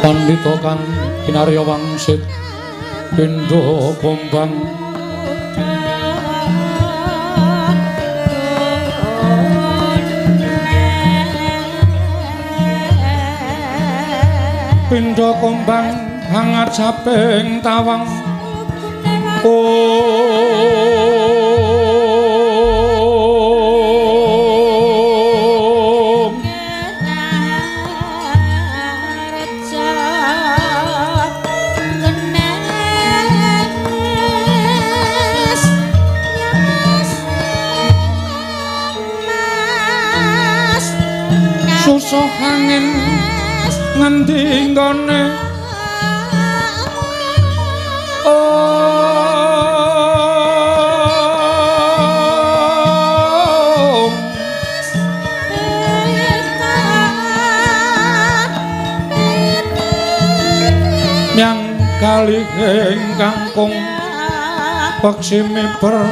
Pandhita kang kinarya wangsit pindha kumbang pindha kumbang hangat saping tawang. Susuh angin ngendi nggone om nyang kalih ingkang kung peksi miber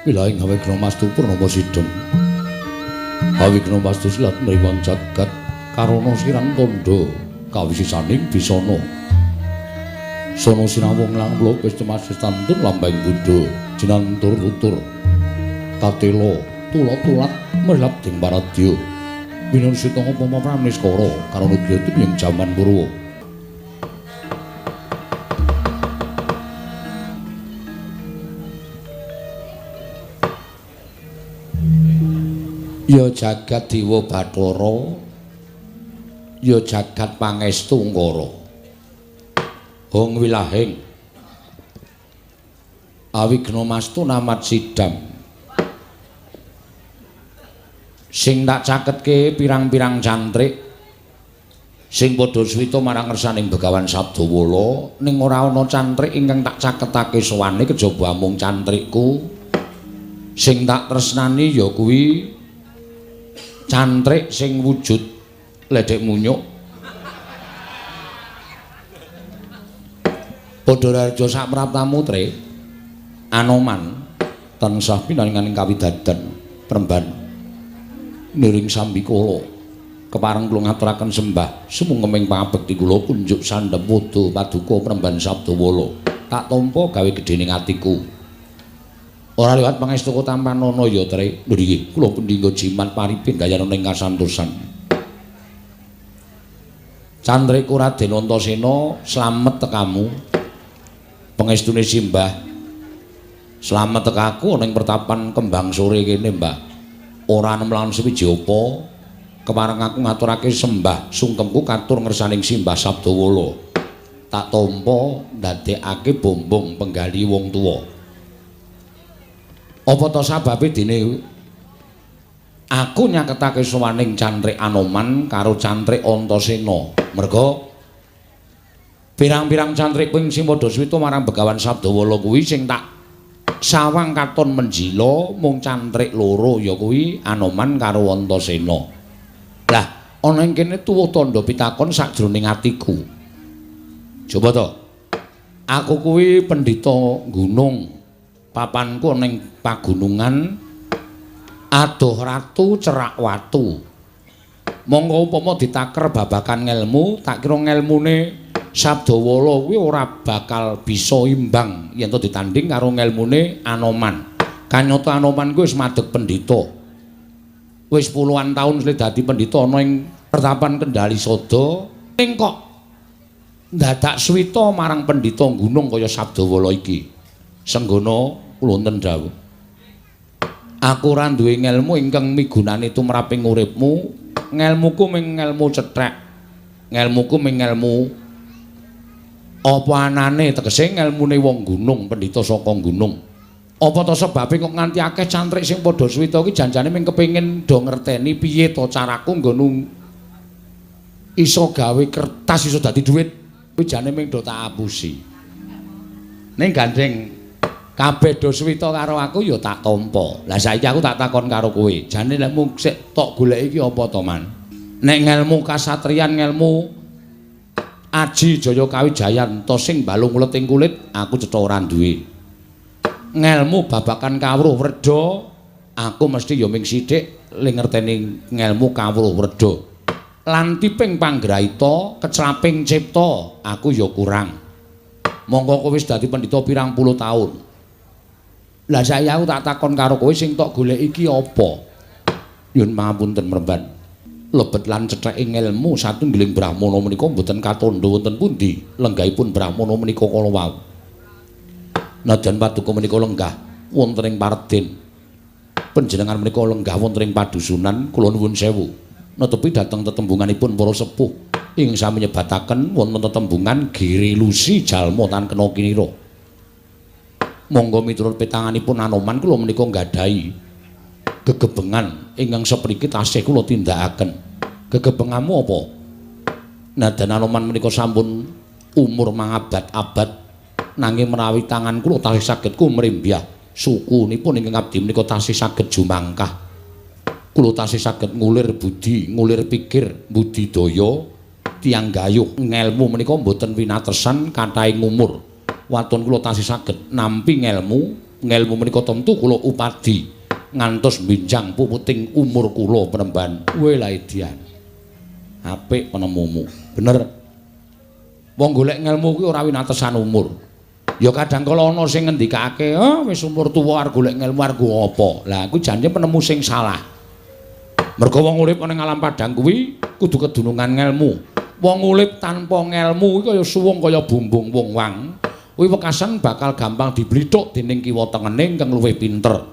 Wilaing Awigna Mastu Purnama Sidhem. Awigna Mastu silat mriwang jagat karana sirang tandha kawisisaning bisana. Sono sinawung lang lupis temas tantun lambang Buddha jinantur tutur katela tula-tulat merlap ding paradya. Winun sitanga pama praniskara karana gyati ing jaman Purwa. Ya jagat Dewa Bathara, ya jagat Pangestu Ungkara. Hong wilahing Awigna Mastu namat sidam. Sing tak caketke pirang-pirang cantrik sing padha suwita marang ngersaning Begawan Sabdawala, ning ora ana cantrik ingkang tak caketake sowane kejaba amung cantrikku. Sing tak tresnani ya kuwi cantrik sing wujud ledhek munyuk. Padha raja sapraptamu Tre Anoman tansah pinaringaning kawidadan premban niring sambikala kepareng kula ngaturaken sembah sumungkeming pangabekti kula kunjuk sandhem wuda paduka premban Sabdawala tak tampa gawe gedhening atiku. Ora liwat pangestuku tampanana ya Tre. Lho nggih, kula pendhingga jimat paripin gayana ing kasantosan. Cantriku Raden Antasena slamet tekamu. Pangestune simbah. Slamet tekaku ana ing pertapan Kembang Sore kene, Mbah. Ora nemlan suwiji apa kepareng aku ngaturake sembah sungkemku katur ngersaning simbah Sabdawala. Tak tampa ndadekake bombong penggali wong tuwa. Apa ta sababe dene aku nyaketake sowaning cantrik Anoman karo cantrik Antasena? Merga pirang-pirang cantrik kuwi sing padha suwita marang Begawan Sabdawala kuwi sing tak sawang katon menjila mung cantrik loro ya kuwi Anoman karo Antasena. Lah ana ing kene tuwuh tandha pitakon sakjroning atiku. Coba to. Aku kuwi pendhita gunung. Papanku ana ing pagunungan adoh ratu cerak watu. Monggo upama ditaker babakan ngelmu, tak kira ngelmune Sabdawala kuwi ora bakal bisa imbang yen to ditanding karo ngelmune Anoman. Kanyata Anoman kuwi wis madeg pendhita. Wis puluhan taun suwe dadi pendhita ana ing pertapan Kendali Sada, ning kok ndadak suwita marang pendhita gunung kaya Sabdawala iki. Senggana kula wonten dawuh. Aku ora duwe ngelmu ingkang migunani tumraping uripmu. Ngelmuku ming ngelmu cethek. Ngelmuku ming ngelmu apa anane, tegese ngelmune wong gunung, pendhita saka gunung. Apa ta sebabe kok nganti akeh cantrik sing padha suwita iki janjane ming kepengin do ngerteni piye to caraku nggon iso gawe kertas iso dadi dhuwit. Kuwi jane ming do tak apusi. Ning gandeng kabeh do suwita karo aku ya tak tampa. Lah saiki aku tak takon karo kowe, jane lek mung sik tok goleki iki apa to, Man? Nek ngelmu kasatriyan, ngelmu aji jaya kawijayan to sing balung ulet ing kulit, aku cetha ora duwe. Ngelmu babakan kawruh wredha, aku mesti ya ming sithik le ngerteni ngelmu kawruh wredha. Lan tiping panggraita, kecraping cipta, aku ya kurang. Mongko kowe wis dadi pendhita pirang puluh taun. Lah saiki aku tak takon karo kowe sing tok goleki iki apa? Nyuwun pangapunten mremban. Lebet lan cetheke ngelmu satunggiling brahmana menika mboten katandha wonten pundi lenggahipun brahmana menika kala wau. Nadyan paduka menika lenggah wonten ing Parden. Panjenengan menika lenggah wonten ing padusunan, kula nuwun sewu. Netepi dhateng tetembunganipun para sepuh ing sami nyebataken wonten tetembungan Giri Lusi jalma tan kena kinira. Monggo miturut petanganipun Anoman kula menika nggadahi gegebengan ingkang sepriki tasih kula tindakaken. Gegebenganmu apa? Nadyan Anoman menika sampun umur mangabad-abad, nanging menawi tangan kula tasih saged kumrembyah sukunipun ingkang abdi menika tasih saged jumangkah. Kula tasih saged ngulir budi, ngulir pikir, budidaya tiyang gayuh ngelmu menika mboten winatesan kathahing umur. Waton kula tasih saged nampi ngelmu, ngelmu menika tentu kula upadi ngantos benjang puputing umur kula penemban. Kowe laedian. Apik penemumu. Bener. Wong golek ngelmu kuwi ora winatesan umur. Ya kadang kala ana sing ngendikake, "Ah, wis umur tuwa arep golek ngelmu arep apa?" Lah kuwi jane penemu sing salah. Mergo wong urip ana ing alam padang kuwi kudu kedunungan ngelmu. Wong urip tanpa ngelmu kuwi kaya suwung kaya bumbung wong wang. Kuwi wekasan bakal gampang diblithuk dening kiwa tengene ingkang luwih pinter.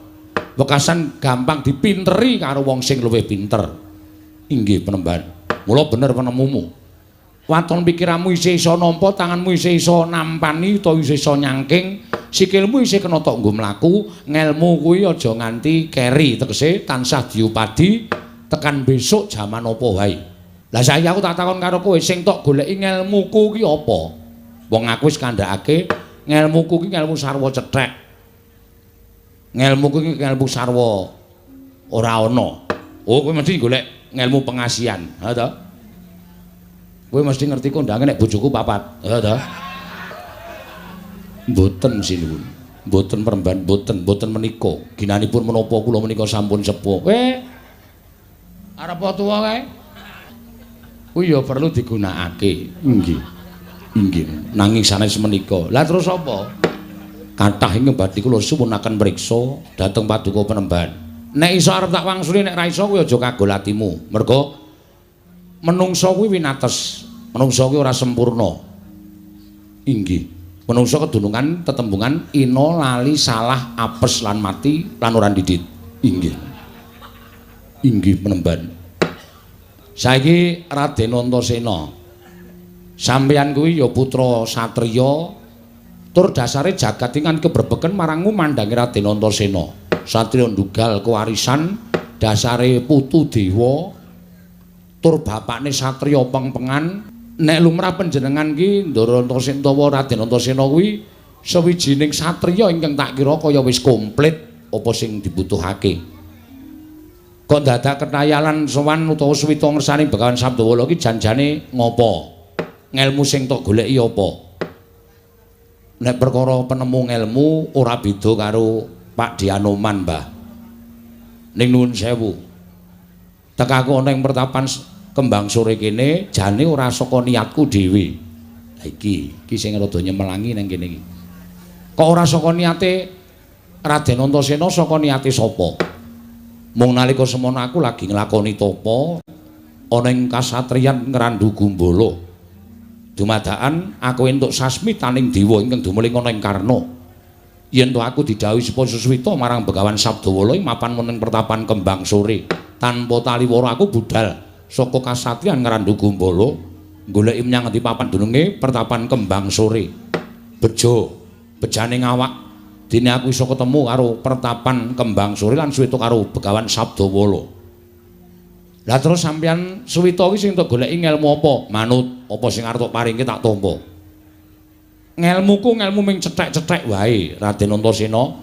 Wekasan gampang dipinteri karo wong sing luwih pinter. Inggih penemban. Mula bener penemumu. Waton pikiranmu isih iso nampa, tanganmu isih iso nampani utawa isih iso nyangking, sikilmu isih kena tok nggo mlaku, ngelmu kuwi aja nganti keri, tegese tansah diupadi tekan besok jaman apa wae. Lah saiki aku tak takon karo kowe, sing tok goleki ngelmuku ki apa? Wong aku wis kandhakake ngelmuku ki ngelmu sarwa cethek. Ngelmuku ki ngelmu sarwa ora ana. Oh, kowe mesti golek ngelmu pengasihan, ha to? Kowe mesti ngerti kondange nek bojoku papat, ha to? Mboten sinuwun. Mboten peremban, mboten, mboten menika. Ginanipun menapa kula menika sampun sepuh. Kowe arep tuwa kae? Kuwi ya perlu digunakake. Nggih. Nggih. Nanging sanes menika. Lah terus apa? Kathah ing badhe kula suwunaken mriksa dhateng paduka penemban. Nek iso arep tak wangsuli, nek ra iso kuwi aja kagol atimu. Mergo menungsa kuwi winates. Menungsa kuwi ora sempurna. Inggih. Menungsa kedunungan tetembungan ina, lali, salah, apes lan mati lan ora ndidit. Inggih. Inggih penemban. Saiki Raden Antasena. Sampeyan kuwi ya putra satriya tur dasare jagat iki kan kebrebeken marangmu mandangi Raden Antasena. Satriya ndugal kewarisan dasare putu dewa tur bapakne satriya pengpengan. Nek lumrah panjenengan ki Ndara Antasena utawa Raden Antasena kuwi sawijining satriya ingkang tak kira kaya wis komplit apa sing dibutuhake. Kok dadak ketayalan sowan utawa suwita ngersani Begawan Sabdawala ki janjane ngopo? Ngelmu sing tok goleki apa? Nek perkara penemu ngelmu ora beda karo Pak Dianoman, Mbah. Ning nuwun sewu. Tekaku ana ing pertapan Kembang Sore kene jane ora saka niatku dhewe. Lah iki, iki sing rada nyemelangi nang kene iki. Kok ora saka niate Raden Antasena, saka niate sapa? Mung nalika semono aku lagi nglakoni tapa ana ing kasatriyan Ngrandu Gumbala. Dumadakan aku entuk sasmitaning dewa ingkang dumeling ana ing Karna. Yen to aku didhawuhi supaya sesuwita marang Begawan Sabdawala ing mapan wonten pertapan Kembang Sore. Tanpa taliwara aku budal saka kasatriyan Ngrandu Gumbala goleki menyang ngendi papan dununge pertapan Kembang Sore. Bejo, bejane ngawak dene aku iso ketemu karo pertapan Kembang Sore lan suwita karo Begawan Sabdawala. Lah terus sampeyan suwita iki sing tok goleki ngelmu apa? Manut, apa sing arep tok paringke tak tampa. Ngelmuku ngelmu ming cethek-cethek wae, Raden Antasena.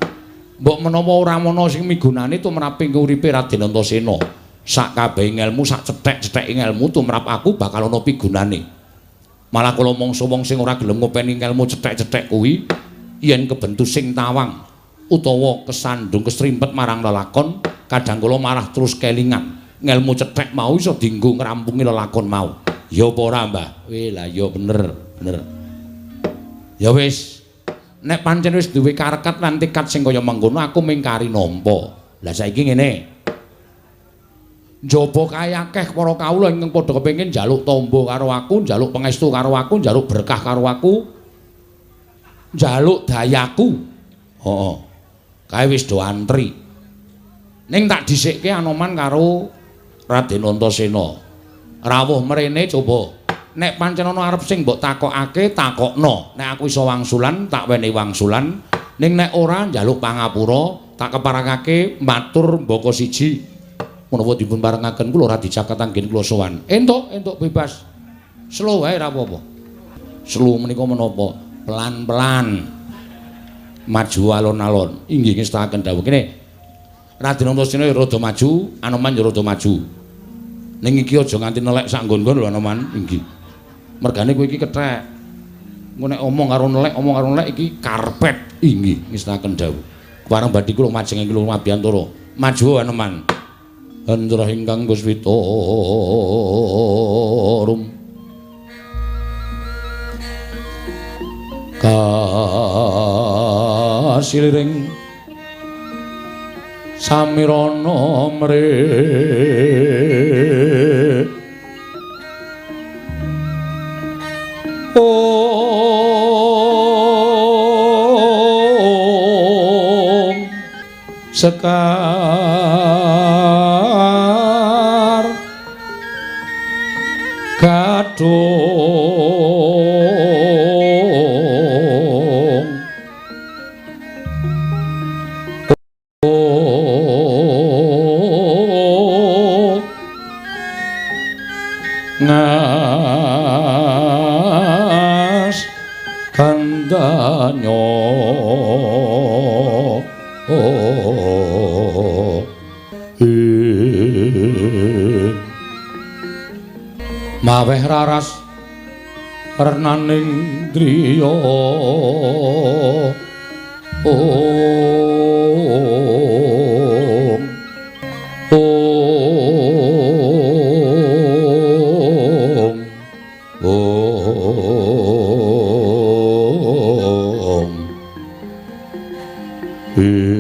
Mbok menawa ora ana sing migunani tumrap ing uripe Raden Antasena. Sak kabehe ngelmu, sak cethek-cetheke ngelmu tumrap aku bakal ana pigunane. Malah kala mangsa wong sing ora gelem ngopeni ngelmu cethek-cethek kuwi yen kebentu sing tawang utawa kesandung kesrimpet marang lelakon, kadang kala marah terus kelingan. Ngelmu cethek mau iso dienggo ngrampungi lelakon mau. Ya apa ora, Mbah? Weh, lah ya bener, bener. Ya wis, nek pancen wis duwe karekat lan tekad sing kaya mengkono aku ming kari nampa. Lah saiki ngene. Njaba kae akeh para kawula ingkang padha kepengin njaluk tamba karo aku, njaluk pangestu karo aku, njaluk berkah karo aku, njaluk dayaku. Heeh. Kae wis do antri. Ning tak dhisikke Anoman karo Raden Antasena. Rawuh mrene coba. Nek pancen ana arep sing mbok takokake, takokno. Nek aku iso wangsulan, tak wenehi wangsulan. Ning nek ora njaluk pangapura, tak keparengake matur mbaka siji. Menawa dipun parengaken kula ora dicaket anggen kula sowan. Entuk, entuk bebas. Slow wae ora apa-apa. Slow menika menapa? Pelan-pelan. Maju alon-alon. Inggih ngestakaken dawuh. Kene Raden Antasena ya rada maju, Anoman ya rada maju. Ning iki aja nganti nelek sak nggon-nggon lho Anoman, inggih. Mergane kowe iki kethek. Engko nek omong karo nelek, omong karo nelek iki karpet. Inggih ngestakaken dawuh. Kepareng badhe kula majeng ing kula mabiyantara. Maju Anoman. Hendra ingkang Guswita rum kasiliring samirana mre om sekar gadung ngas kandanyo maweh raras renaning driya om om om ing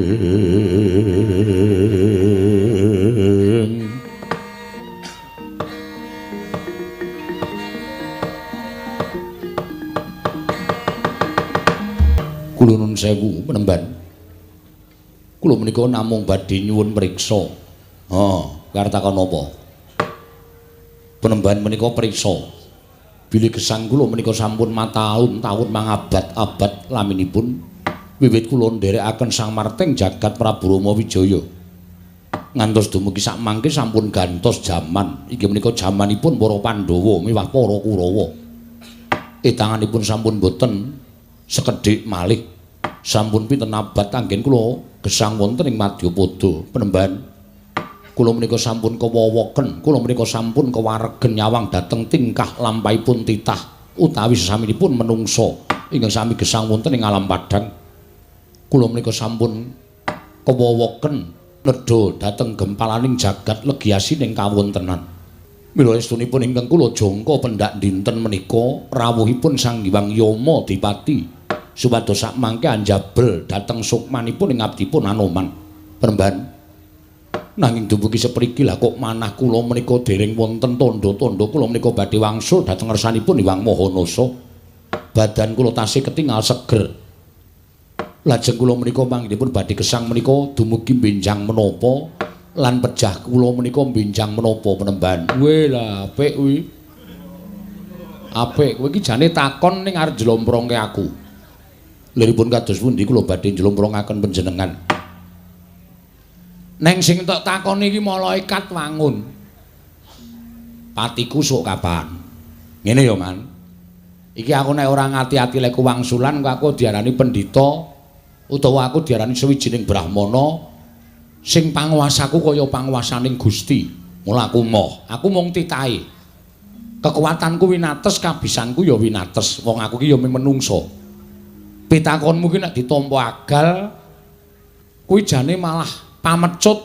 kula nuwun sewu penemban. Kula menika namung badhe nyuwun priksa. Ha, arep takon napa? Penemban menika priksa. Bilih gesang kula menika sampun mataun-taun mangabad-abad laminipun wiwit kula nderekaken Sang Marting jagat Prabu Rama Wijaya. Ngantos dumugi sakmangke sampun gantos jaman. Inggih menika jamanipun para Pandhawa miwah para Kurawa. Etanganipun sampun boten sekedhik malih. Sampun pinten abad anggen kula gesang wonten ing Madyapada penemban. Kula menika sampun kewowoken, kula menika sampun kewaregen nyawang dhateng tingkah lampahipun titah utawi sesaminipun menungsa ingkang sami gesang wonten ing alam padhang. Kula menika sampun kewowoken nedha dhateng gempalaning jagat legi asining kawontenan. Mila estunipun ingkang kula jangka pendak dinten menika rawuhipun Sang Hyang Yama Dipati supados sakmangke anjabel dhateng sukmanipun ing abdipun Anoman. Penemban Nanging dumugi sepriki lah kok manah kula menika dereng wonten tandha-tandha kula menika badhe wangsul dhateng ngersanipun Hyang Maha Nasa. Badan kula tasih ketingal seger. Lajeng kula menika manggenipun badhe gesang menika dumugi benjang menapa lan pejah kula menika benjang menapa penemban. Weh lah apik kuwi. Apik kowe iki jane takon ning arep njlomprongke aku. Liripun kados pundi kula badhe njlomprongaken panjenengan. Neng sing tok takoni iki malaikat wangun. Patiku sok kapan? Ngene ya, Man. Iki aku nek ora ngati-ati lek wangsulan kok aku diarani pendhita utawa aku diarani sawijining brahmana sing panguwasaku kaya panguwasaning Gusti. Mula aku moh, aku mung titahe. Kekuatanku winates, kabisanku ya winates. Wong aku ki ya mung menungsa. Pitakonmu ki nek ditampa agal kuwi jane malah pamecut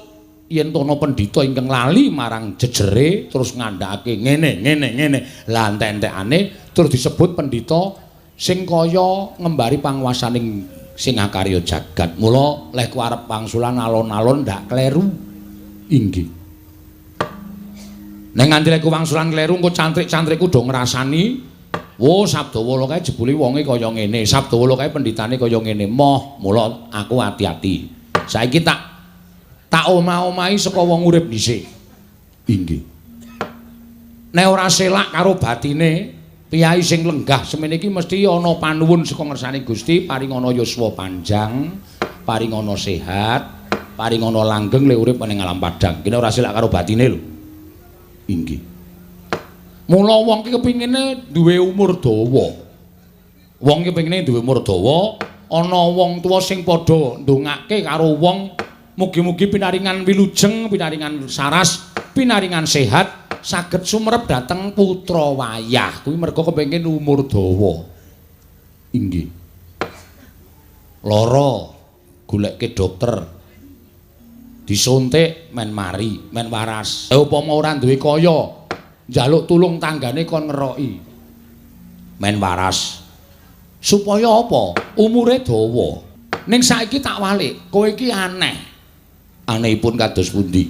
yen to ana pendhita ingkang lali marang jejere terus ngandhakake ngene ngene ngene. Lah entek-entekane terus disebut pendhita sing kaya ngembari panguwasaning sing akarya jagat. Mula leh ku arep wangsulan alon-alon ndak kleru. Inggih. Nek nganti lek wangsulan kleru engko cantrik-cantrikku do ngrasani, wo Sabdawala kae jebule wonge kaya ngene, Sabdawala kae pendhitane kaya ngene. Moh, mula aku ati-ati. Saiki tak tak omah-omahi saka wong urip dhisik. Inggih. Nek ora selak karo batine, piyai sing lenggah semene iki mesti ana panuwun saka ngersane Gusti, paringana yuswa panjang, paringana sehat, paringana langgeng le urip ning alam padang. Kene ora selak karo batine lho. Inggih. Mula wong ki kepingine duwe umur dawa. Wong ki kepingine duwe umur dawa, ana wong tuwa sing padha ndongake karo wong mugi-mugi pinaringan wilujeng, pinaringan saras, pinaringan sehat, saged sumerep dhateng putra wayah. Kuwi merga kepengin umur dawa. Inggih. Lara, goleke dokter. Disuntik men mari, men waras. Upama ora duwe kaya, njaluk tulung tanggane kon ngeroki. Men waras. Supaya apa? Umure dawa. Ning saiki tak walik, kowe iki aneh. Anehipun kados pundi?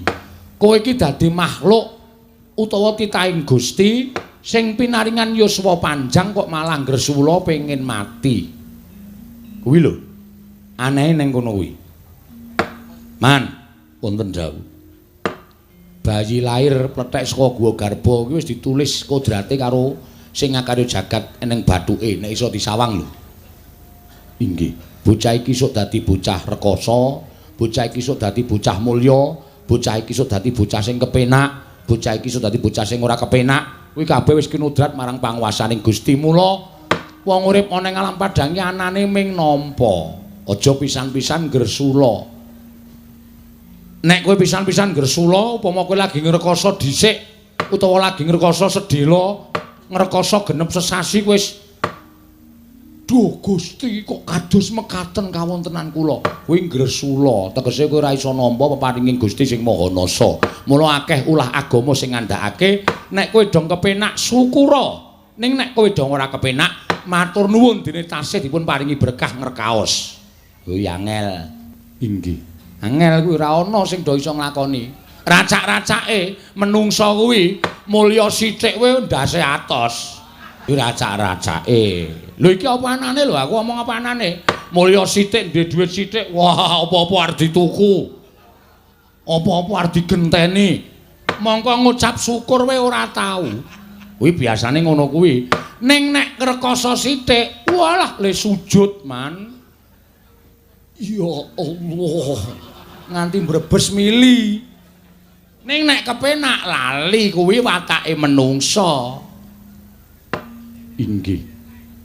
Kowe iki dadi makhluk utawa titahing Gusti sing pinaringan yuswa panjang kok malah ngresula pengin mati. Kuwi lho. Anehe ning kono kuwi. Man, wonten dawuh. Bayi lahir plethek saka gua garba kuwi wis ditulis kodrate karo sing ngakarya jagat eneng bathuke nek iso disawang lho. Inggih. Bocah iki sok dadi bocah rekoso, bocah iki sok dadi bocah mulya, bocah iki sok dadi bocah sing kepenak, bocah iki sok dadi bocah sing ora kepenak. Kuwi kabeh wis kinudrat marang panguwasaning Gusti. Mula wong urip ana ing alam padhang iki anane ming nampa. Aja pisan-pisan gresula. Nek kowe pisan-pisan gresula, upama kowe lagi ngrekoso dhisik utawa lagi ngrekoso sedhela, ngrekoso genep sesasi kowe wis duh Gusti kok kados mekaten kawontenan kula. Kuwi ngresula, tegese kowe ora iso nampa peparinging Gusti sing Maha Nasa. Mula akeh ulah agama sing ngandhakake nek kowe dong kepenak syukura. Ning nek kowe dong ora kepenak, matur nuwun dene tasih dipun paringi berkah ngrekaos. Kuwi angel. Inggih. Angel kuwi ora ana sing do iso nglakoni. Racak-racake menungsa kuwi mulya sithik kuwi ndase atos. Kuwi racak-racake. Lho iki apa anane lho aku omong apa anane? Mulya sithik duwe dhuwit sithik, wah apa-apa arep dituku. Apa-apa arep digenteni. Mongko ngucap syukur wae ora tau. Kuwi biasane ngono kuwi. Ning nek ngrekoso sithik, walah le sujud man. Ya Allah. Nganti mbrebes mili. Ning nek kepenak lali kuwi watake menungsa. Inggih.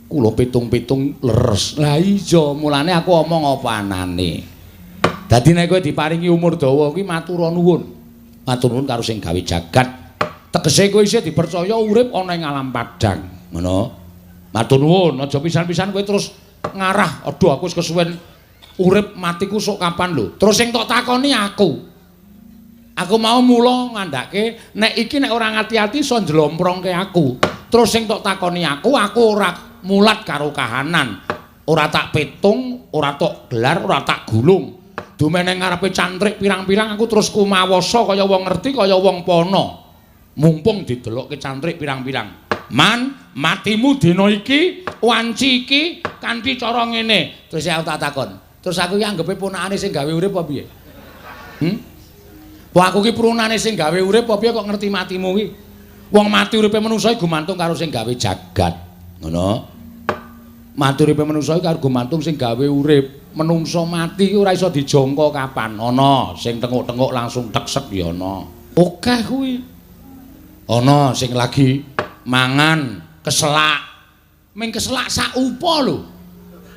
Kula pitung-pitung leres. Lah iya, mulane aku omong apa anane. Dadi nek kowe diparingi umur dawa kuwi matur nuwun. Matur nuwun karo sing gawe jagat. Tegese kowe isih dipercaya urip ana ing alam padhang. Ngono. Matur nuwun, aja pisan-pisan kowe terus ngarah, aduh aku wis kesuwen urip matiku sok kapan lho. Terus sing tok takoni aku. Aku mau mula ngandhake nek iki nek ora ngati-ati iso njlomprongke aku. Terus sing tok takoni aku, aku ora mulat karo kahanan. Ora tak petung, ora tok gelar, ora tak gulung. Dumene ngarepe cantrik pirang-pirang aku terus kumawasa kaya wong ngerti kaya wong pono. Mumpung didelokke cantrik pirang-pirang. Man, matimu dina iki, wanci iki kanthi cara ngene. Terus aku tak takon. Terus aku iki anggepe ponakane sing gawe urip apa piye? Wah, aku ki prunane sing gawe urip apa piye kok ngerti matimu ki? Wong mati uripe manungsa iki gumantung karo sing gawe jagat. Ngono. Mati uripe manungsa iki karo gumantung sing gawe urip. Menungsa mati ki ora iso dijangka kapan. Ana sing tenguk-tenguk langsung teksek ya ana. Akeh kuwi. Ana sing lagi mangan keselak. Ming keselak sak upa lho.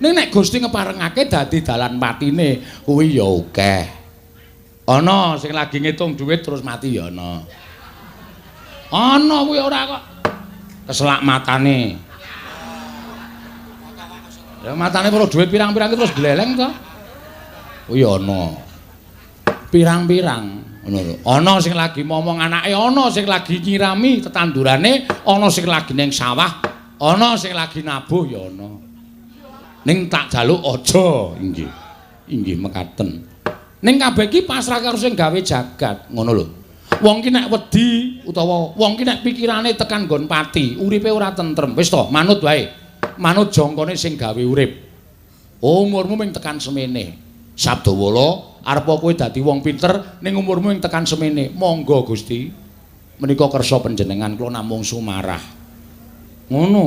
Ning nek Gusti ngeparengake dadi dalan patine kuwi ya akeh. Ana sing lagi ngitung dhuwit terus mati ya ana. Ana kuwi ora kok keselak matane. Ya matane perlu dhuwit pirang-pirang terus gleleng to. Kuwi ana. Pirang-pirang ngono lho. Ana sing lagi momong anake, ana sing lagi nyirami tetandurane, ana sing lagi ning sawah, ana sing lagi nabuh ya ana. Ning tak jaluk aja inggih. Inggih mekaten. Ning kabeh iki pasrah karo sing gawe jagat, ngono lho. Wong ki nek wedi utawa wong ki nek pikirane tekan nggon pati, uripe ora tentrem. Wis to, manut wae. Manut jangkane sing gawe urip. Umurmu ming tekan semene. Sabdawala, arepa kowe dadi wong pinter ning umurmu ing tekan semene. Monggo Gusti. Menika kersa panjenengan kula namung sumarah. Ngono.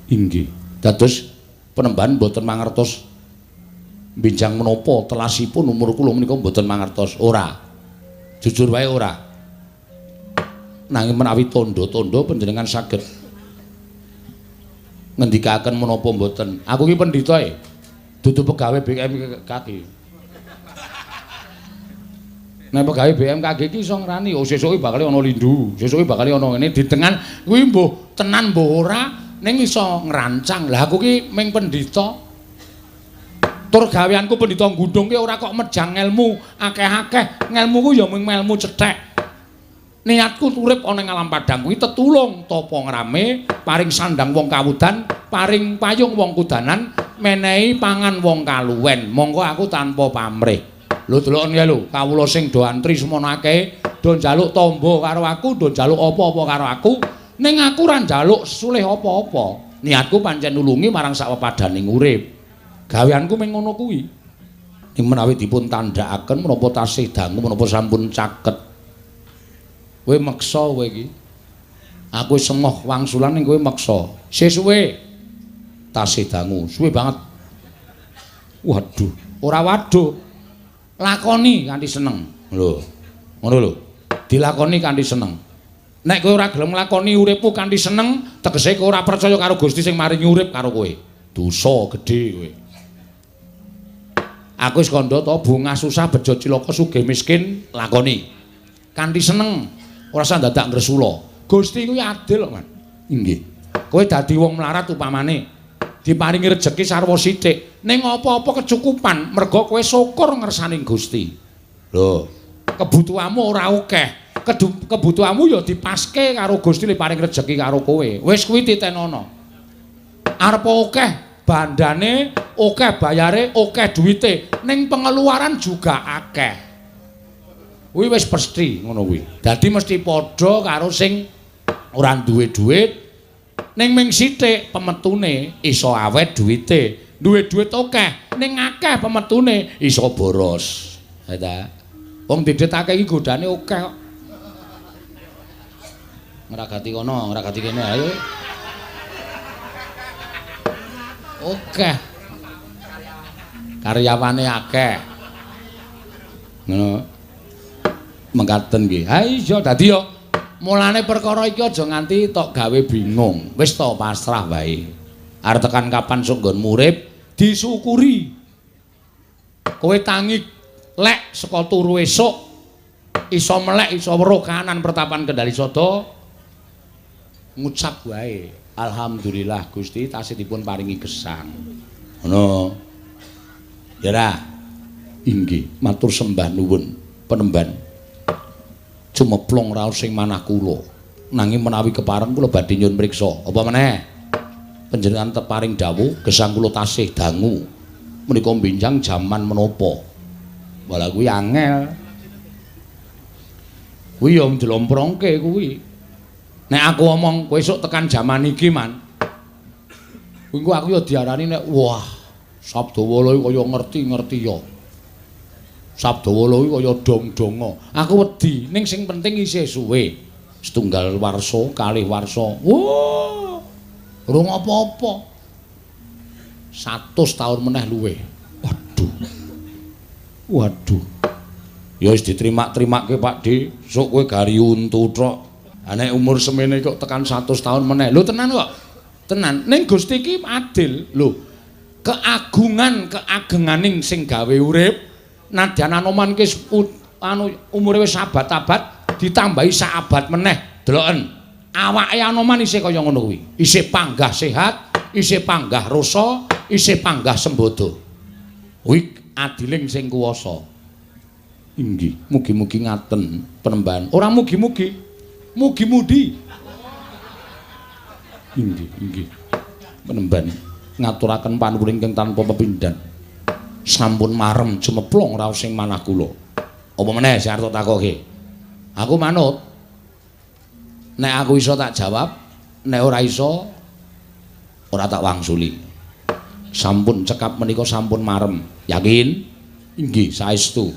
Inggih. Dados penemban mboten mangertos benjang menapa telasipun umur kula menika mboten mangertos. Ora. Jujur wae ora. Nanging menawi tandha-tandha panjenengan saged ngendikaken menapa mboten. Aku ki pendhita e. Dudu pegawe BMKG. Nek pegawe BMKG iki iso ngrani, oh sesuk iki bakal ana lindu, sesuk iki bakal ana ngene ditengan kuwi mbuh tenan mbuh ora ning iso ngrancang. Lah aku ki ming pendhita. Tur gaweanku pendhita gundung ki ora kok mejang ngelmu akeh-akeh. Ngelmuku ya mung ngelmu cethek. Niatku urip ana ing alam padang kuwi tetulung tapa ngrame, paring sandang wong kawudan, paring payung wong kudanan, menehi pangan wong kaluwen. Monggo aku tanpa pamrih. Lho deloken ya lho, kawula sing do antri semono akeh, do njaluk tamba karo aku, do njaluk apa-apa karo aku, ning aku ora njaluk sulih apa-apa. Niatku pancen nulungi marang sak pepadaning urip. Gaweanku mung ngono kuwi. Ing menawi dipun tandhakaken menapa tasih dangu menapa sampun caket. Kowe meksa kowe iki. Aku wis emoh wangsulan ning kowe meksa. Sesuwe tasih dangu, suwe banget. Waduh, ora waduh. Lakoni kanthi seneng. Lho. Ngono lho. Dilakoni kanthi seneng. Nek kowe ora gelem nglakoni uripmu kanthi seneng, tegese kowe ora percaya karo Gusti sing maringi urip karo kowe. Dosa gedhe kowe. Aku wis kandha to, bungah susah bejo cilaka sugih miskin lakoni. Kanthi seneng, ora usah dadak ngresula. Gusti kuwi adil kok, Man. Inggih. Kowe dadi wong melarat upamane diparingi rejeki sarwa sithik, ning apa-apa kecukupan merga kowe syukur ngersani Gusti. Lho, kebutuhanmu ora akeh. Kebutuhanmu ya dipaske karo Gusti li paring rejeki karo kowe. Wis kuwi titenono. Arep akeh bandane, akeh bayare, akeh duwite, ning pengeluaran juga akeh. Kuwi wis pasti ngono kuwi. Dadi mesti padha karo sing ora duwe duit, ning ming sithik pemetune iso awet duwite. Duwe duit akeh, ning akeh pemetune iso boros. Ha ta? Wong didhetake iki godane akeh kok. Ngragati kono, ngragati kene ayo. Akeh. Karyawane akeh. Ngono. Mengkaten nggih. Ha iya dadi yo mulane perkara iki aja nganti tok gawe bingung. Wis to pasrah wae. Arep tekan kapan sok nggonmu urip disyukuri. Kowe tangi lek saka turu esuk iso melek iso weruh kahanan pertapan Kendali Sada ngucap wae alhamdulillah Gusti tasih dipun paringi gesang. Ngono. Ya ra. Inggih, matur sembah nuwun penemban. Cumeplung raos sing manah kula. Nanging menawi kepareng kula badhe nyuwun mriksa. Apa meneh? Panjenengan teparing dawuh gesang kula tasih dangu. Menika benjang jaman menapa? Walah kuwi angel. Kuwi ya njlomprongke kuwi. Nek aku omong kowe esuk tekan jaman iki, Man. Kuwi engko aku ya diarani nek wah, Sabdawala iki kaya ngerti-ngerti ya. Sabdawala iki kaya dong-donga. Aku wedi, ning sing penting isih suwe. Setunggal warsa, kalih warsa. Wah. Urung apa-apa. 100 taun meneh luwih. Waduh. Waduh. Ya wis diterimak-terimake Pak D. Sok kowe gari untu tok. Ha nek umur semene kok tekan 100 taun meneh. Lho tenan kok. Tenan. Ning Gusti iki adil. Lho. Keagungan keagenganing sing gawe urip nadyan Anoman ki anu umure wis abad-abad ditambahi sak abad meneh. Deloken. Awake Anoman isih kaya ngono kuwi. Isih panggah sehat, isih panggah rasa, isih panggah sembodo. Kuwi adiling sing kuwasa. Inggih, mugi-mugi ngaten penembahan. Ora mugi-mugi, mugi-mudi. Inggih, inggih. Penembahan ngaturaken panuwun ingkang tanpa pepindhan. Sampun marem jumeplong raos ing manah kula. Apa meneh sing arep takoke? Aku manut. Nek aku iso tak jawab, nek ora iso ora tak wangsuli. Sampun cekap menika sampun marem. Yakin? Inggih, saestu.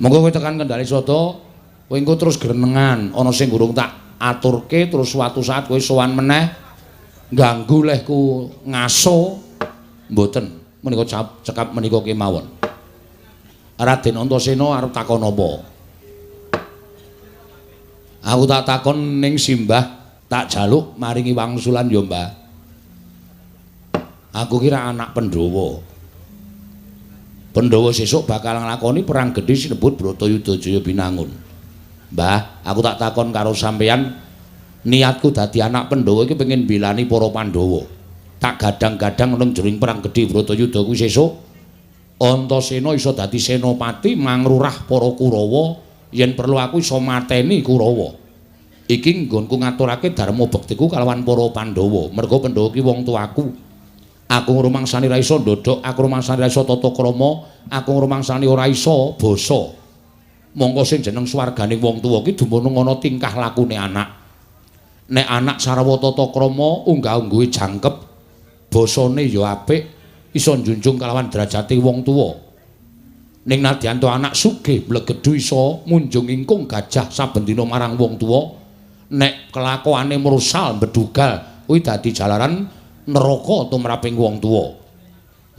Monggo kowe tekan Kendale Sada, kowe engko terus grenengan, ana sing urung tak aturke terus suatu saat kowe sowan meneh ganggu lehku ngaso mboten. Menika cekap menika kemawon. Raden Antasena arep takon apa? Aku tak takon ning simbah, tak jaluk maringi wangsulan ya, Mbah. Aku kira anak Pandhawa. Pandhawa sesuk bakal nglakoni perang gedhe sinebut Bratayuda Jaya Binangun. Mbah, aku tak takon karo sampeyan, niatku dadi anak Pandhawa iki pengen bilani para Pandhawa. Tak gadang-gadang nang jroning perang gedhe Bratayuda kuwi sesuk Antasena iso dadi senopati mangrurah para Kurawa, yen perlu aku iso mateni Kurawa. Iki nggonku ngaturake dharma bektiku kalawan para Pandhawa. Merga Pandhawa ki wong tuaku. Aku ngrumangsani ra iso ndodhok, aku ngrumangsani ra iso tata krama, aku ngrumangsani ora iso basa. Mongko sing jeneng swarganing wong tuwa ki dumunung ana tingkah lakune anak. Nek anak sarwa tata krama, unggah-ungguhe jangkep, basane ya apik, iso njunjung kalawan derajate wong tuwa. Ning nadyan to anak sugih mblegedhu iso munjung ingkung gajah saben dina marang wong tuwa, nek kelakuane mrusal mbedugal kuwi dadi jalaran neraka tumraping wong tuwa.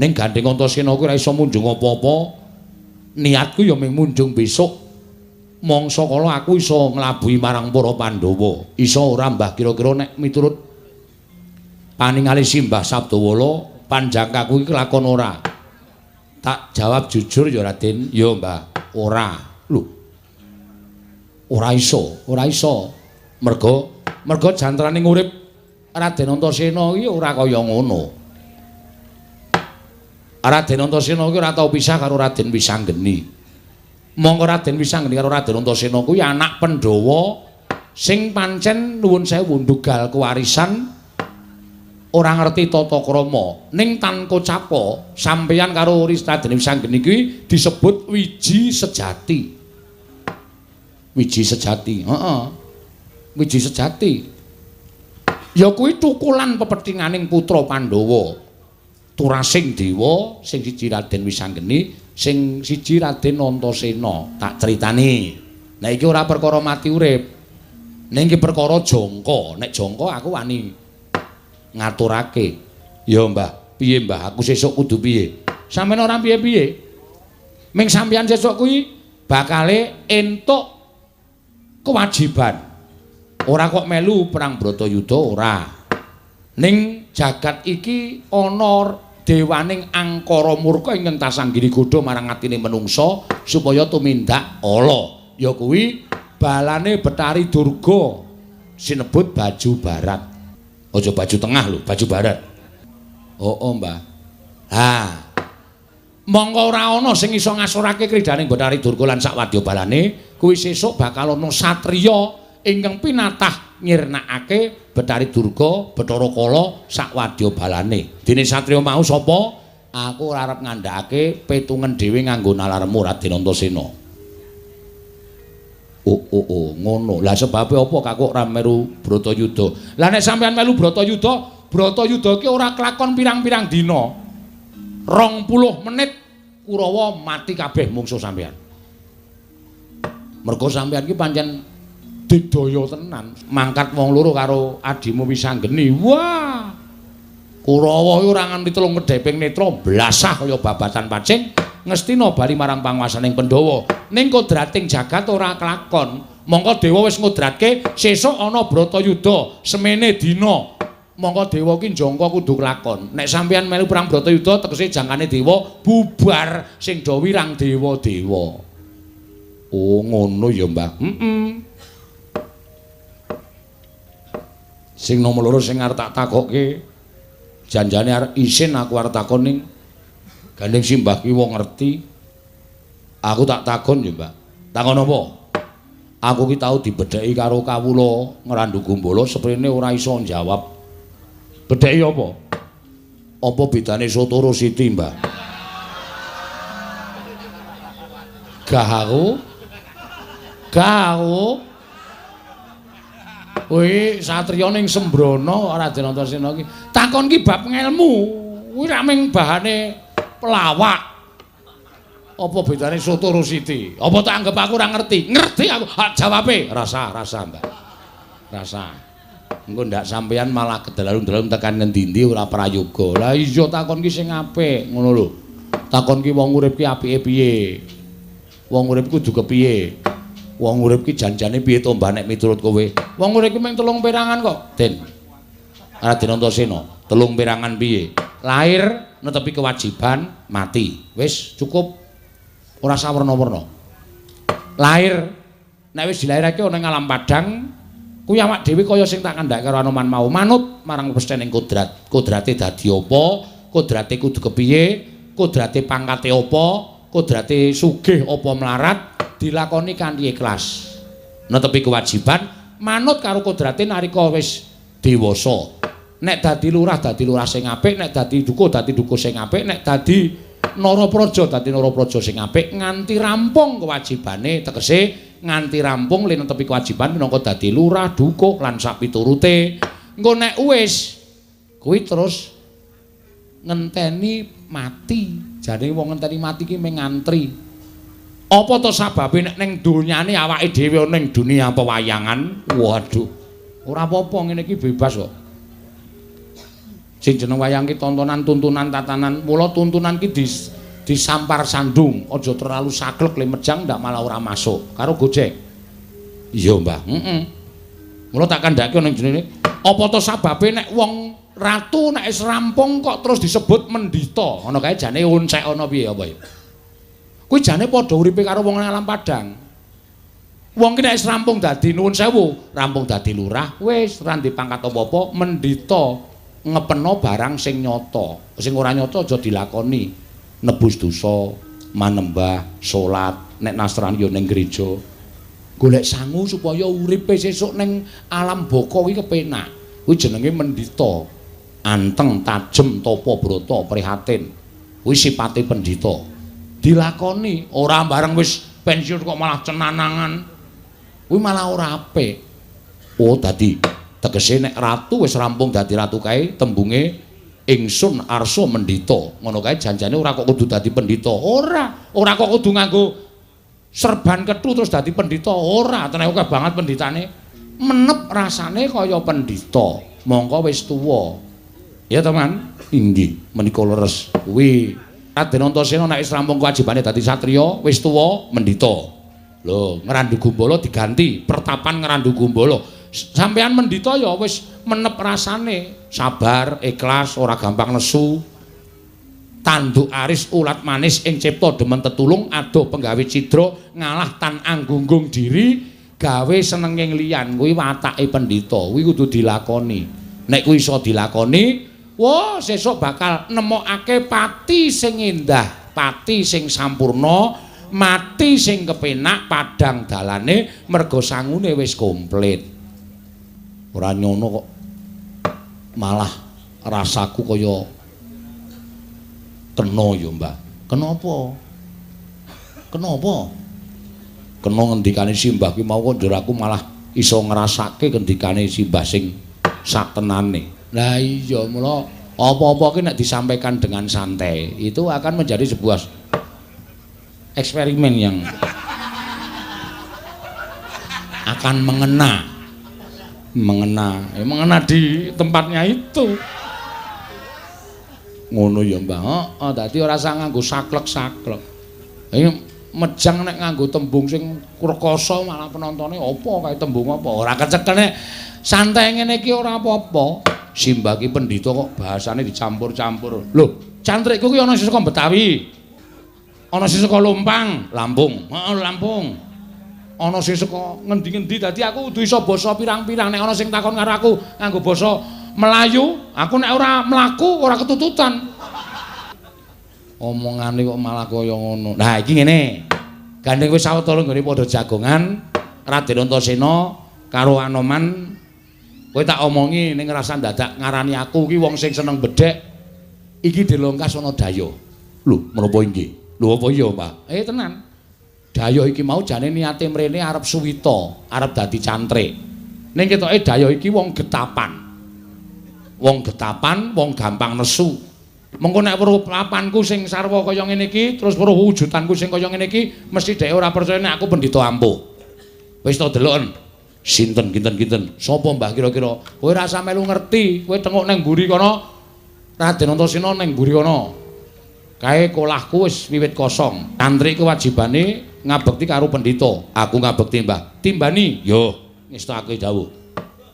Ning gandeng Antasena kuwi ora iso munjung apa-apa. Niatku ya mung munjung besok mangsa kala aku iso nglabuhi marang para Pandhawa. Iso ora Mbah kira-kira nek miturut paningali Simbah Sabdawala panjangkaku iki kelakon ora? Tak jawab jujur ya Raden, ya Mbah, ora. Lho. Ora iso, ora iso. Merga merga jantraning urip Raden Antasena iki ora kaya ngono. Raden Antasena iki ora tau pisah karo Raden Wisanggeni. Mongko Raden Wisanggeni karo Raden Antasena kuwi anak Pandhawa sing pancen nuwun sewu ndugal kewarisan ora ngerti tata krama. Ning tanpa capa sampeyan karo Raden Wisanggeni kuwi disebut wiji sejati. Wiji sejati, heeh. Wiji sejati. Ya kuwi tukulan pepethinganing putra Pandhawa. Turasing dewa sing siji Raden Wisanggeni, sing siji Raden Antasena. Tak critani. Nek iki ora perkara mati urip. Ning iki perkara jangka. Nek jangka aku wani ngaturake. Ya Mbah, piye Mbah? Aku sesuk kudu piye? Sampeyan ora piye-piye. Ming sampeyan sesuk kuwi bakale entuk kewajiban. Ora kok melu perang Bratayuda ora. Ning jagat iki ana dewaning angkara murka ingkang tasanggiri godha marang atine menungsa supaya tumindak ala. Ya kuwi balane Betari Durga sinebut baju barat. Aja baju tengah lho, baju barat. Oh, oh Mbah. Ha. Mongko ora ana sing iso ngasorake kridaning Betari Durga lan sak wadya balane, kuwi sesuk bakal ana satriya ingkang pinatah nyirnakake Betari Durga, Bathara Kala sak wadya balane. Dene satriya mau sapa? Aku ora arep ngandhakake petungen dhewe nganggo nalarmu Raden Antasena. Oh, oh, oh, ngono. Lah sebabe apa kok ora melu Bratayuda? Lah nek sampean melu Bratayuda, Bratayuda ki ora kelakon pirang-pirang dina. 20 menit Kurawa mati kabeh mungsuh sampean. Mergo sampean ki pancen digdaya tenan, mangkat wong loro karo adimu Wisanggeni. Wah. Kurawa iki ora nganti telung kedheping netra blasah kaya babatan pacing, ngestina bali marang panguwasaning Pandhawa. Ning kodrating jagat ora kelakon. Mongko dewa wis ngudratke sesuk ana Bratayuda semene dina. Mongko dewa ki njangka kudu kelakon. Nek sampeyan melu perang Bratayuda tegese jangkane dewa bubar sing do wirang dewa-dewa. Oh ngono ya, Mbah. Heeh. Sing nomor loro sing arep tak takokke janjane arep isin aku arep takon ning gandeng simbah ki wong ngerti. Aku tak takon ya, Mbah. Takon apa? Aku ki tau dibedheki karo kawula Ngrandu Gumbala seprene ora iso njawab. Bedheki apa? Apa bedane soto karo siti, Mbah? Gah aku. Gah aku. Kuwi satriya ning Sembrono Raden Antasena ki. Takon ki bab ngelmu. Kuwi ra mung bahane pelawak. Apa bedane soto karo siti? Apa tak anggap aku ora ngerti? Ngerti aku. Hak jawabe. Rasa, rasa, Mbah. Rasa. Engko ndak sampeyan malah kedalalun-dalalun tekan ngendi-endi ora prayoga. Lah iya takon ki sing apik, ngono lho. Takon ki wong urip ki apike piye? Wong urip kudu kepiye? Wong urip ki janjane piye to Mbah nek miturut kowe? Wong urip ki mung telung perangan kok, Den. Raden Antasena, telung perangan piye? Lahir netepi kewajiban, mati. Wis cukup. Ora sawerna-werna. Lahir nek wis dilairake ana ing alam padhang, kuwi awak dhewe kaya sing tak kandhake karo Anoman mau, manut marang pesthening kodrat. Kodrate dadi apa? Kodrate kudu kepiye? Kodrate pangkate apa? Kodrate sugih apa melarat? Dilakoni kanthi ikhlas. Netepi kewajiban, manut karo kodrate nalika wis dewasa. Nek dadi lurah sing apik, nek dadi dukuh dadi dukuh sing apik, nek dadi narapraja dadi narapraja sing apik nganti rampung kewajibane, tegese nganti rampung le netepi kewajiban minangka dadi lurah, dukuh lan sapiturute. Engko nek wis kuwi terus ngenteni mati. Jane wong ngenteni mati ki mung ngantri. Apa to sababe nek ning donyane awake dhewe ning dunia pewayangan? Waduh. Ora apa-apa ngene iki bebas kok. Sing jeneng wayang ki tontonan, tuntunan, tatanan. Mula tuntunan ki disampar sandung, aja terlalu saklek le mejang ndak malah ora masuk. Karo Gojek. Iya, Mbah. Heeh. Mula tak kandhake ning jenenge. Apa to sababe nek wong ratu nek wis rampung kok terus disebut mendita? Ngono kae jane oncek ana piye apa ya? Kuwi jane padha uripe karo wong alam padang. Wong ki nek wis rampung dadi nuwun sewu, rampung dadi lurah, wis ora ndek pangkat apa-apa, mendita. Ngepeno barang sing nyata, sing ora nyata aja dilakoni. Nebus dosa, manembah, salat, nek Nasrani ya ning gereja. Golek sangu supaya uripe sesuk ning alam baka kuwi kepenak. Kuwi jenenge mendita. Anteng, tajem, tapa brata, prihatin. Kuwi sipate pendhita. Dilakoni, ora bareng wis pensiun kok malah cenanangan. Kuwi malah ora apik. Oh, dadi tegese nek ratu wis rampung dadi ratu kae tembunge ingsun arsa mendita. Ngono kae janjane ora kok kudu dadi pendhita. Ora, ora kok kudu nganggo serban kethu terus dadi pendhita. Ora, teneh akeh banget pendhitane. Menep rasane kaya pendhita. Mongko wis tuwa. Ya teman, inggih menika leres. Kuwi Raden Antasena nek wis rampung kewajibane dadi satriya, wis tuwa mendhita. Lho, Ngrandu Gumbala diganti pertapan Ngrandu Gumbala. Sampeyan mendhita ya wis menep rasane, sabar, ikhlas, ora gampang nesu. Tanduk aris ulat manis ing cipta demen tetulung, adoh penggawe cidra, ngalah tan anggunggung diri, gawe senenging liyan. Kuwi watake pendhita, kuwi kudu dilakoni. Nek kuwi iso dilakoni, wah sesuk bakal nemokake pati sing endah, pati sing sampurna, mati sing kepenak padhang dalane merga sangune wis komplit. Ora nyono kok malah rasaku kaya Kena ya, Mbah. Kenapa? Kenapa? Kena ngendikane Simbah ki mau kok njur aku malah iso ngrasake ngendikane Simbah sing satenane. Lah iya, mula apa-apa ki nek disampaikan dengan santai itu akan menjadi sebuah eksperimen yang akan mengena. Mengena, ya mengena di tempatnya itu. Ngono ya, Mbah. Heeh, dadi ora usah nganggo saklek-saklek. Iki mejang nek nganggo tembung sing rekoso malah penontone apa kae tembung apa. Ora kecekel nek santai ngene iki ora apa-apa. Simbah ki pendhita kok bahasane dicampur-campur. Lho, cantrikku ki ana sing saka Betawi. Ana sing saka Lumpang, Lampung. Heeh, Lampung. Ana sing saka ngendi-ngendi, dadi aku kudu iso basa pirang-pirang. Nek ana sing takon karo aku nganggo basa Melayu, aku nek ora mlaku ora ketututan. Omongane kok malah kaya ngono. Nah, iki ngene. Gandeng wis sawetara nggone padha jagongan Raden Antasena karo Anoman, kowe tak omongi ning rasa dadak ngarani aku ki wong sing seneng bedhek. Iki dilongkas ana dayoh. Lho, menapa inggih? Lho apa iya, Pak? Tenan. Dayoh iki mau jane niate mrene arep suwita, arep dadi cantrik. Ning ketoke dayoh iki wong getapan. Wong getapan, wong gampang nesu. Mengko nek weruh papanku sing sarwa kaya ngene iki, terus weruh wujudanku sing kaya ngene iki, mesti dhek ora percaya nek aku pendhita ampuh. Wis to deloken. Sinten kinten-kinten? Sapa Mbah kira-kira? Kowe ora usah melu ngerti, kowe tengok nang mburi kono. Raden Antasena nang mburi kono. Kae kolahku wis wiwit kosong. Cantrik kewajibane ngabekti karo pendhita. Aku ngabekti, Mbah. Timbani? Yo, ngestake dawuh.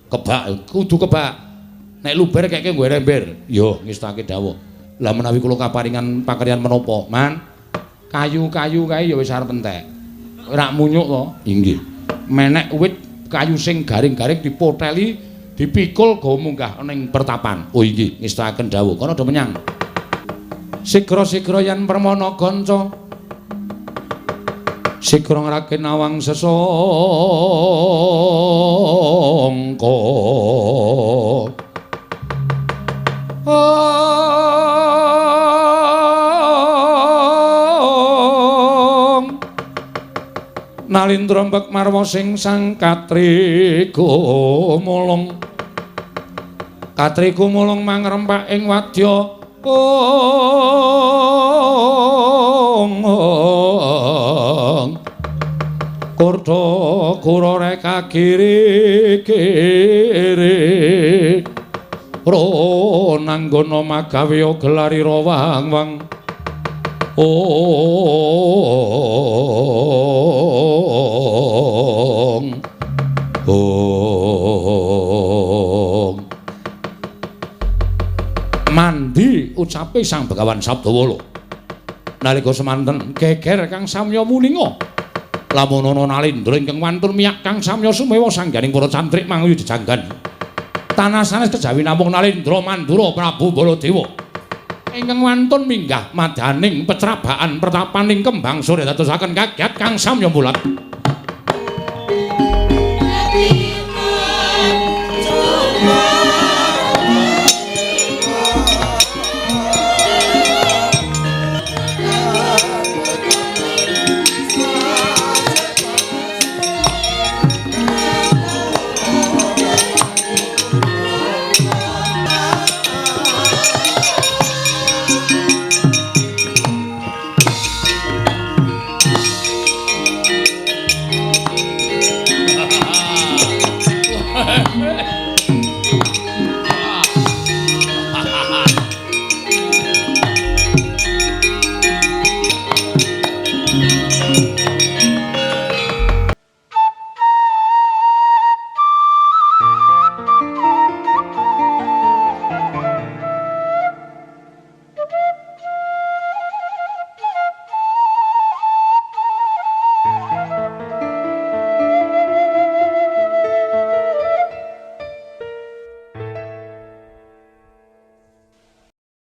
Kebak, kudu kebak. Nek luber keke nggo ember. Yo, ngestake dawuh. Lah menawi kula kaparingan pakaryan menapa? Man, kayu-kayu kae ya wis arep entek. Ora munyuk to? Inggih. Menek wit kayu sing garing-garing dipoteli, dipikul go munggah ning pertapan. Oh inggih, ngestakaken dawuh. Kono do menyang. Sigra-sigra yen permana kanca. Sigra ngrake nawang sesangka. Nalindra mbek marwa sing sang katriku mulung. Katriku mulung mangrempak ing wadya. Kurda kura reka kiri kiri. Ronanggana magawe gelari rawang-wang. Ong ong. Mandi ucape Sang Begawan Sabdawala. Nalika semanten geger kang samya muninga. Lamun ana Nalindra ingkang wantun miyak kang samya sumewa sangganing para cantrik manguyu jejanggan. Tanah sanes kejawi namung Nalindra Mandura Prabu Baladewa. Ingkang wantun minggah madaning pecrabaan pertapaning kembang sore dadosaken kaget kang samya mulat.